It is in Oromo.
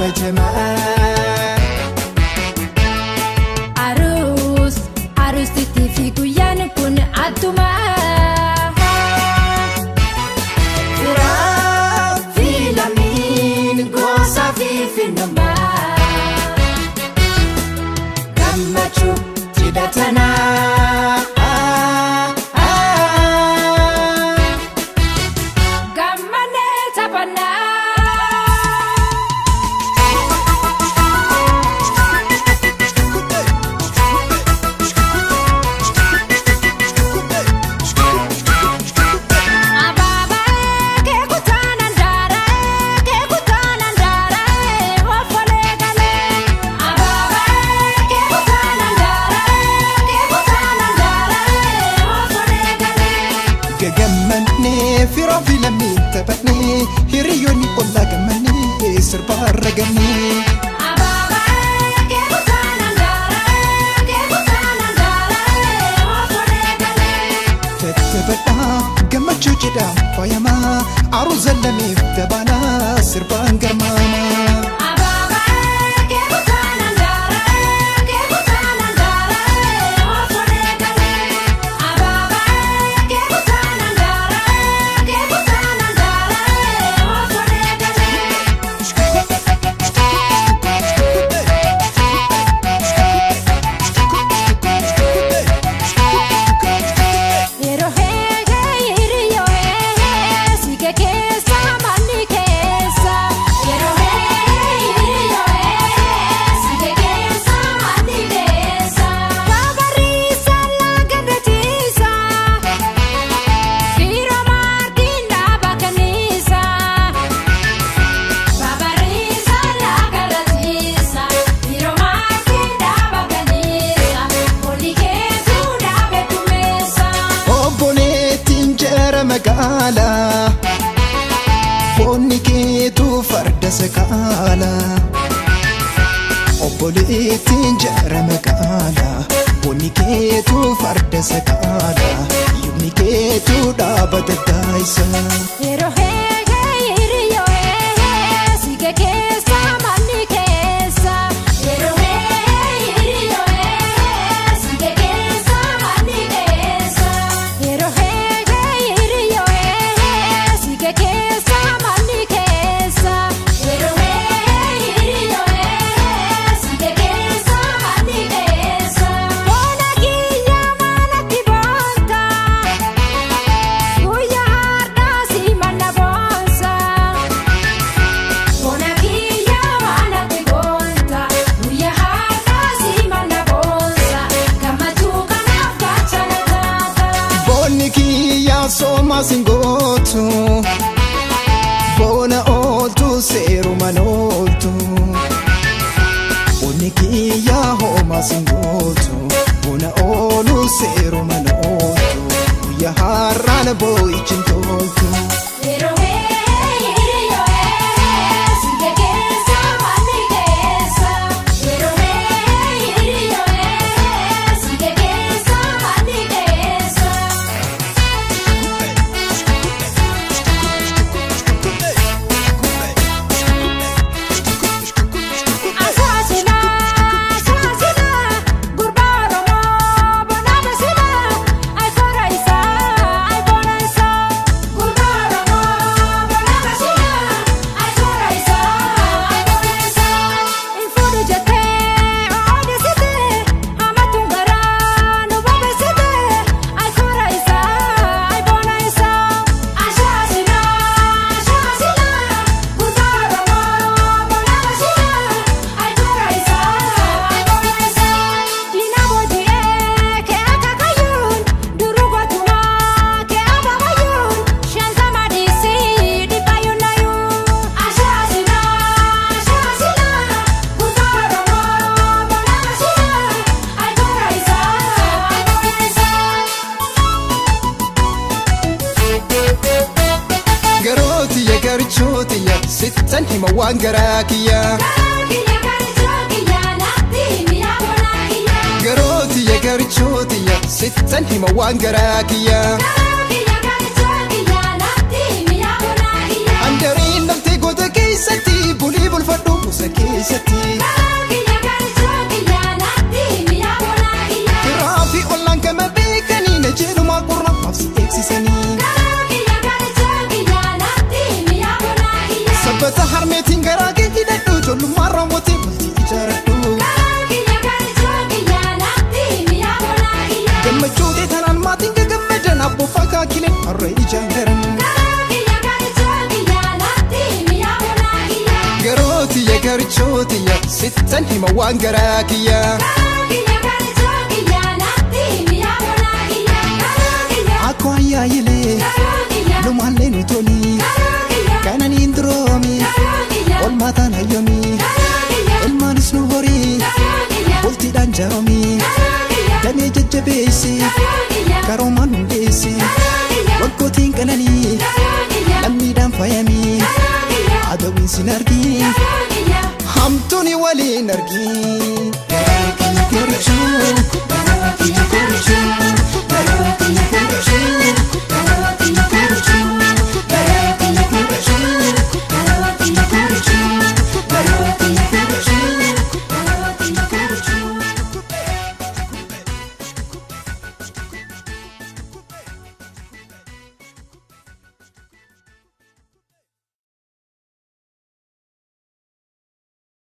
Kabajamaa. Aruus aruustitti fi guyyaan kun addumaa. Firaa fi lammiin gosa fi finnummaa. Gammachuu cidha tanaa. Gammanee taphannaa. Abaabaa keekutaan andaara keekutaan andaara ofolee galee. Abaabaa keekutaan andaara keekutaan andaara ofolee galee. Gagammannee firaa fi lammiin taphannee hiriyoonni ollaa gammannee sirbaarra gammee. Abaabaa keekutaan andaara keekutaan andaara ofolee galee. Tattaphadhaa gammachuu cidhaa faayamaa aruuza lameef dabalaa sirbaan garmaamaa. Abaabaa keekutaan andaara keekutaan andaara ofolee galee. Abaabaa keekutaan andaara keekutaan andaara ofolee galee. Yeroo heegee hiriyyoo heegee siike keessa manni keessa. Yeroo heegee hiriyyoo heegee siike keessa manni keessa. Babarriisa laga Firoo maartiin dhaaba kanniisa. Babarriisa laga Firoo maartiin dhaaba kanniisa. Olii keetuu dhaabee kumeessa. Obboleettiin jara magaalaa foonni keetuu farda sakaalaa. Obboleettiin jara magaalaa foonni keetuu farda sakaalaa yubni keetuu dhaabata taayisa. Yeroo heegee hiriyyoo heegee siike keessa manni keessa. Yeroo heegee hiriyyoo heegee siike keessa manni keessa. Yeroo heegee hiriyyoo heegee siike keessa manni keessa. Yeroo heegee hiriyyoo heegee siike keessa manni keessa. Boona kiyya manatti boonta. Guyyaa har'aa si manna boonsa. Bona kiyya manatti boonta. Guyyaa har'aa si manna boonsa. Gammachuu kanaaf gaachana taata. Boonni kiyyaa soomaa singootu boona ooltu seerumaan ooltu. Boonni kiyyaa hoomaa singootu boona oolu seerumaan ooltu guyyaa har'aan boo'ichi hin toltu. Yeroo heeyyee hiriyyoo heeyyee siike keessa manni keessa. Yeroo heeyyee hiriyyoo heeyyee siike keessa manni keessa. Asaasila asaasila gurbaa Oromoo bona basila ayikoora isaa ayikoora isaa. Gurbaa Oromoo bona basila ayikoora isaa ayikoora isaa. Nfuudhu jettee odeessite hamatuun garaa nu bobeessite ayikoora isaa ayikoora isaa. Asaasila asaasila gurbaa Oromoo bona basila ayikoora isaa ayikoora isaa. Diina booji'ee kee akaakayyuun duruu gootumaa kee abaabayyuun shantama dhiisii dhibbayyuun nayyuun. Asaasila asaasila gurbaa Oromoo bona basila ayikoora isaa ayikoora isaa. Garootiyya garchootiyya sittan hima waan garaa kiyya. Kiyya garjoo kiyya natti mi'a bonaa kiyya. Garootiyya garchootiyya sittan hima waan garaa kiyya. Kiyya garjoo kiyya natti mi'a bonaa kiyya. Handariin dhaltee goota keessatti bulii bulfadhu. Jilbata harmeetiin garaa kee hidhadhu, ijoollummaan raawwatee bultii ijaaradhu. Karaa kiyya garichoo kiyya natti mi'a bonaa kiyya. Gammachuu ta'e tanaan maatiin gagammadan, abboofa kaakileen har'a ijaan garan. Karaa kiyya garichoo kiyya natti mi'a bonaa kiyya. Garootiyya garichootiyya sittan hima waan garaa kiyya. Karaa kiyya garichoo kiyya natti mi'a bonaa kiyya. Karaa kiyya. Akkoo ayyaayilee Karaa kiyya. lumaallee nu toli, Karaa kiyya. kananiin duroomi, Karaa kiyya. olmaataan hayyomi, Karaa kiyya. ilmaanis nu horii, Karaa kiyya. bultiidhaan jaaromi, Karaa kiyya. damee jajjabeessi, Karaa kiyya. karoomaan hundeessi, Karaa kiyya. waggootiin qananii, Karaa kiyya. lammiidhaan faayamii, Karaa kiyya. adawiin sin argii, Karaa kiyya. hamtuuni waliin argii.